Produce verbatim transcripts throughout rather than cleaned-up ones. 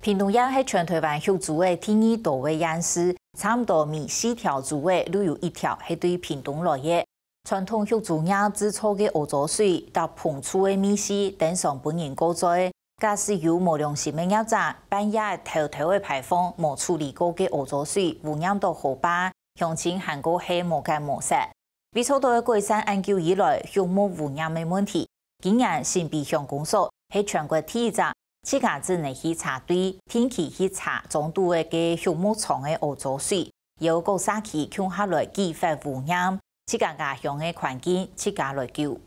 屏東菸係全臺灣畜豬仔第二多个菸事，差毋多每四條豬仔就有一條係對屏東來个。傳統畜豬業製造个屙糟水，搭膨臭个味緒，當常分人過嘴。假使有無良心个業者，半夜偷偷仔排放無處理過个屙糟水，污染到河壩，鄉親還過係無結無煞。 為著愛改善恁久以來畜牧污染个問題，今年新埤鄉公所係全國第一隻自家只能去車隊，定期去查裝堵个畜牧場个屙糟水，邀各社區共下來拒發污染，自家家鄉个環境自家來救。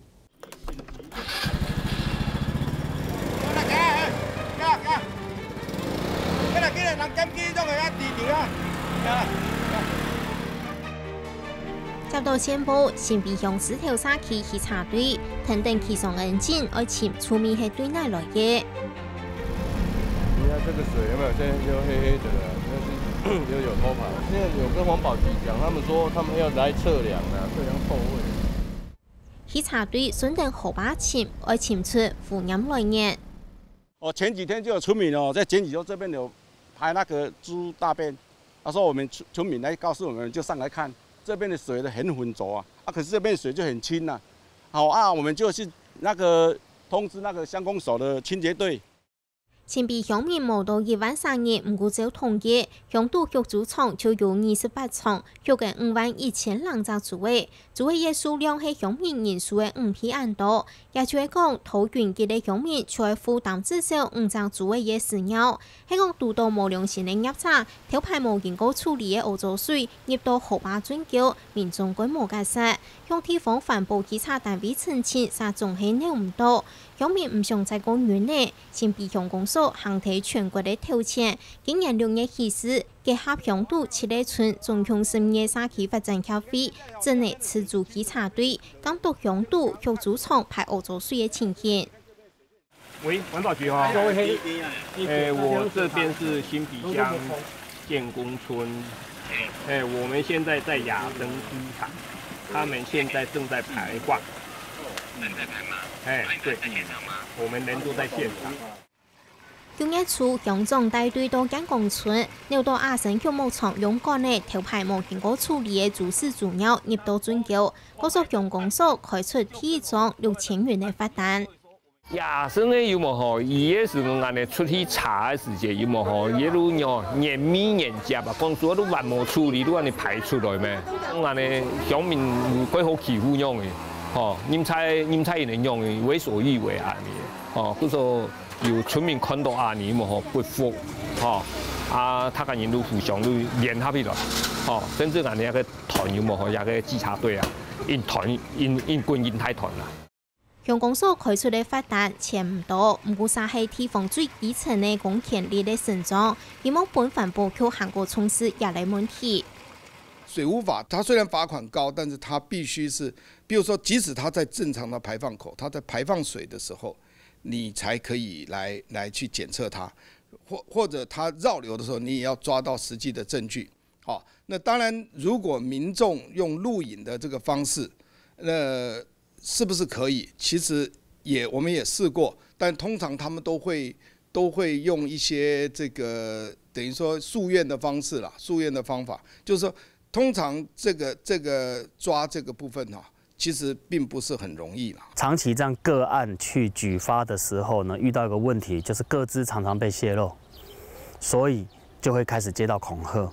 接到線報，新埤鄉獅頭社區去車隊，跈等騎上引擎，愛尋臭味係對哪來个。你看這個水有沒有？現在又黑黑的了，那是又有偷排。現在有跟環保局講，他們說他們要來測量啊，測量臭味。 去車隊順等河壩尋，愛尋出污染來源。哦，前幾天就有村民哦，在檢舉說這邊有排那個豬大便，他說我們村村民來告訴我們，就上來看，這邊的水呢很渾濁啊，啊，可是這邊的水就很清啊，好啊，我們就去那個通知那個鄉公所的清潔隊。 新埤鄉民無到一萬儕人，毋過照統計，鄉肚畜豬場就有二十八場，畜个五萬一千零隻豬仔。豬仔个數量係鄉民人數个五倍恁多。也就係講，頭近幾個鄉民就愛負擔至少五隻豬仔个飼料。係講堵到無良心个業者，偷排無經過處理个屙糟水，入到河壩圳溝，民眾該無結煞。向地方環保稽查單位申請，煞總係扭毋到。 鄉民毋想再過忍呢，新埤鄉公所行在全國个頭前，今年六月起始，結合鄉肚七里村總共十二个社區發展協會，成立自主稽查隊，監督鄉肚畜豬場排屙糟水个情形。喂，環保局哈。各位，哎，我這邊是新埤鄉建工村，哎，我們現在在雅登機場，他們現在正在排放。 正在排嗎？哎，對。那你們在現場嗎？我們人都在現場。九月初，鄉長帶隊到建工村，扭到阿生畜牧場用管仔偷排無經過處理个豬屎豬尿入到圳溝，告訴鄉公所開出第一張六千元个罰單。 野生个有無吼？佢个時陣恁呢出去查个時節有無吼？佢都仰，眼咪眼夾啊，講說都還無處理，都恁呢排出來咩？恁呢鄉民有幾好欺負樣个，吼，任在任在人个樣个，為所欲為恁呢，吼，故所有村民看到恁呢有無吼？不服，吼，啊，大家人都互相都聯合起來，吼，甚至恁呢个團有無吼？那個稽查隊啊，一團一一滾一大團啦。 鄉公所開出个罰單錢毋多，毋過煞係地方最基層个公權力个伸張，希望分環保局還過重視這類問題。水污法，它雖然罰款高，但是它必須是，比如說，即使它在正常的排放口，它在排放水的時候，你才可以來來去檢測它，或或者它繞流的時候，你也要抓到實際的證據。好，那當然，如果民眾用錄影的這個方式，那是不是可以？其實也，我們也試過，但通常他們都會，都會用一些這個，等於說訴願的方式啦，訴願的方法，就是說，通常這個，這個抓這個部分哈，其實並不是很容易啦。長期這樣個案去舉發的時候呢，遇到一個問題，就是個資常常被洩漏，所以就會開始接到恐嚇。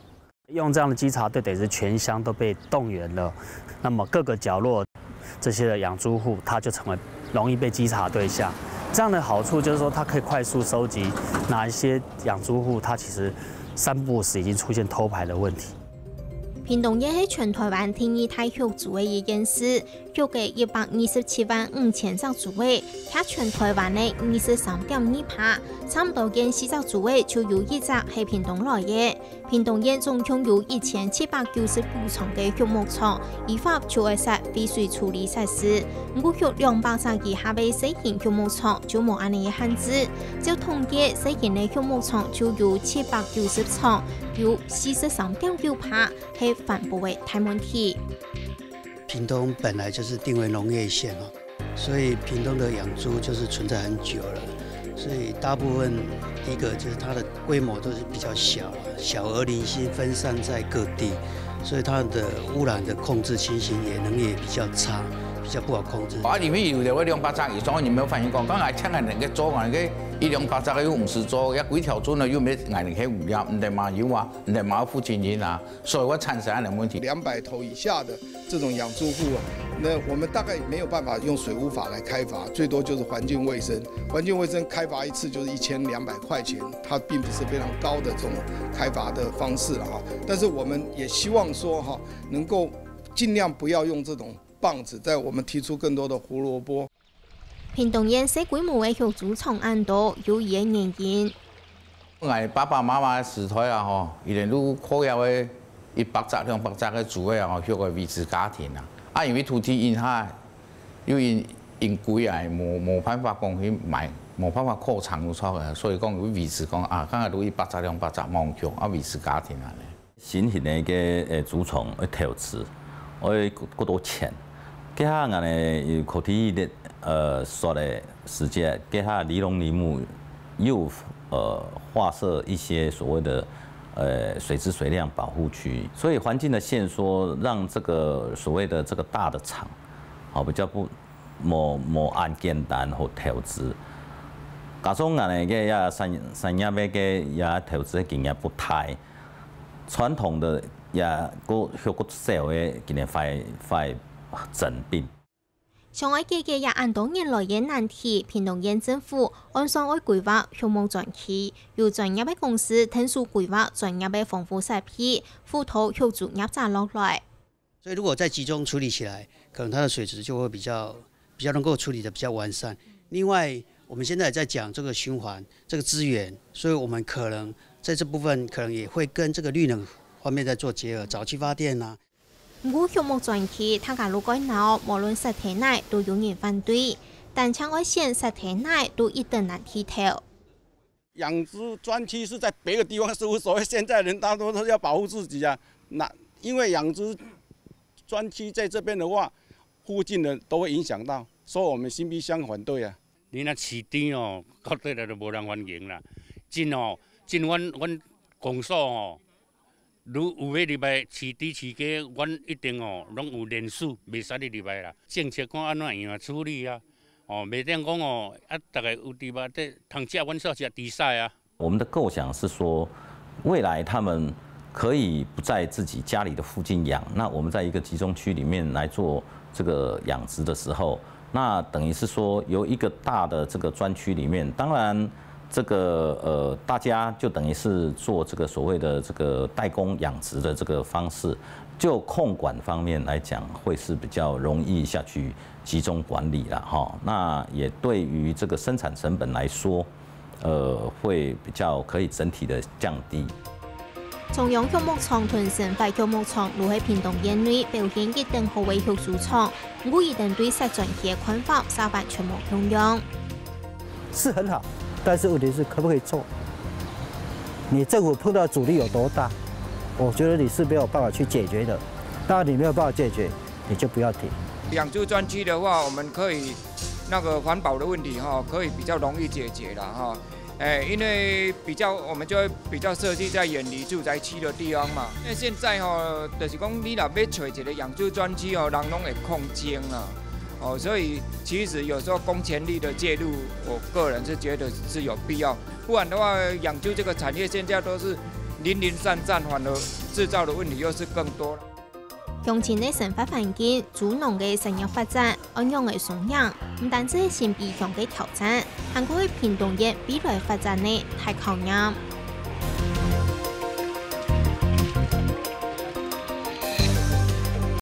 用這樣的稽查隊，等於是全鄉都被動員了。那麼各個角落這些的養豬戶，他就成為容易被稽查對象。這樣的好處就是說，他可以快速收集哪一些養豬戶，他其實三不五時已經出現偷排的問題。屏東縣係全臺灣第二大畜豬个縣市，畜个一百二十七萬五千隻豬仔，佔全臺灣个二十三點二趴，差毋多近四隻豬仔就有一隻係屏東來个。 屏東縣總共有一千七百九十九場个畜牧場，依法就愛設廢水處理設施。毋過畜兩百隻以下个細型畜牧場就無恁呢个限制。照統計，細型个畜牧場就有七百九十場，有四十三點九趴係環保个大問題。屏東本來就是定為農業縣哦，所以屏東的養豬就是存在很久了。所以大部分第一个就是它的规模都是比较小啊，小而零星分散在各地，所以它的污染的控制情形也能力也比较差，比较不好控制。啊，里面有个两百只以上，你没有发现讲，刚才听人个做，人个一两百只个有五十座，也几条村了，又没人个污染，你得嘛有啊，你得嘛附近人啊，所以会产生恁个问题。两百头以下的这种养猪户啊，那我们大概没有办法用水污法来开罚，最多就是环境卫生。环境卫生开罚一次就是一千两百块钱，它并不是非常高的这种开罚的方式了哈。但是我们也希望说哈，能够尽量不要用这种棒子，在我们提出更多的胡萝卜。屏东縣細规模个畜豬場恁多，有佢个原因。 𠊎爸爸媽媽个時代啊，吼，佢等都靠這个一百隻、兩百隻个豬仔啊，吼，畜个維持家庭啊。啊，因為土地因下又因因貴啊，無無辦法講去買，無辦法擴張就著个，所以講有維持講啊，剛才都一百隻、兩百隻望畜啊，維持家庭啊呢。新型个一个呃豬場个投資，會過多錢。這下𠊎等有土地个呃說个 時節，給它里農里牧又呃劃設一些所謂的呃水質水量保護區，所以環境的限縮讓這個所謂的這個大的廠，好比較不無無恁簡單好投資。加上𠊎等个也產產業个也投資經驗不太，傳統的也个个少个今年快快整併。 想愛解決這恁多年來个難題，屏東縣政府按算愛規劃畜牧專區，由專業个公司𢯭手規劃專業个防護設備，輔導畜豬業者落來。所以如果再集中處理起來，可能它的水質就會比較比較能夠處理得比較完善。另外，我們現在也在講這個循環這個資源，所以我們可能在這部分可能也會跟這個綠能方面在做結合，沼氣發電啊。 毋過畜牧專區大家都蓋惱，無論設在哪都有人反對，單淨愛選設在哪都一等難題頭。養殖專區是在別的地方，是無所謂。現在人大多都是要保護自己啊。那因為養殖專區在這邊的話，附近的都會影響到，所以我們新必相反對啊。你若飼豬哦，到底來都無人歡迎啦。真哦，真阮阮公所哦， 如有欲入來飼豬飼雞，阮一定哦，攏有人手，袂使你入來啦。政策看按怎樣處理啊？哦，袂當講哦，啊，大家有豬肉，這通食，阮煞食豬屎啊。我們的構想是說，未來他們可以不在自己家裡的附近養，那我們在一個集中區裡面來做這個養殖的時候，那等於是說由一個大的這個專區裡面，當然 這個呃，大家就等於是做這個所謂的這個代工養殖的這個方式，就控管方面來講，會是比較容易下去集中管理啦，哈。那也對於這個生產成本來說，呃，會比較可以整體的降低。 中央畜牧場同生活畜牧場都係屏東縣內表現一等好个畜豬場，毋過佢等對設專區个看法嗄完全無共樣。是很好，但是問題是可不可以做？你政府碰到阻力有多大？我覺得你是沒有辦法去解決的。當然你沒有辦法解決，你就不要停。養豬專區的話，我們可以那個環保的問題哈，可以比較容易解決了哈。 哎，因為比較，我們就會比較設計在遠離住宅區的地方嘛。因為現在吼，就是講你若欲找一個養豬專區哦，人攏會抗爭啊。哦，所以其實有時候公權力的介入，我個人是覺得是有必要。不然的話，養豬這個產業現在都是零零散散，反而製造的問題又是更多了。 鄉親个生活環境、豬農个產業發展，仰般个經營，毋單淨係新北鄉个挑戰，還過係屏東縣未來發展个大考驗。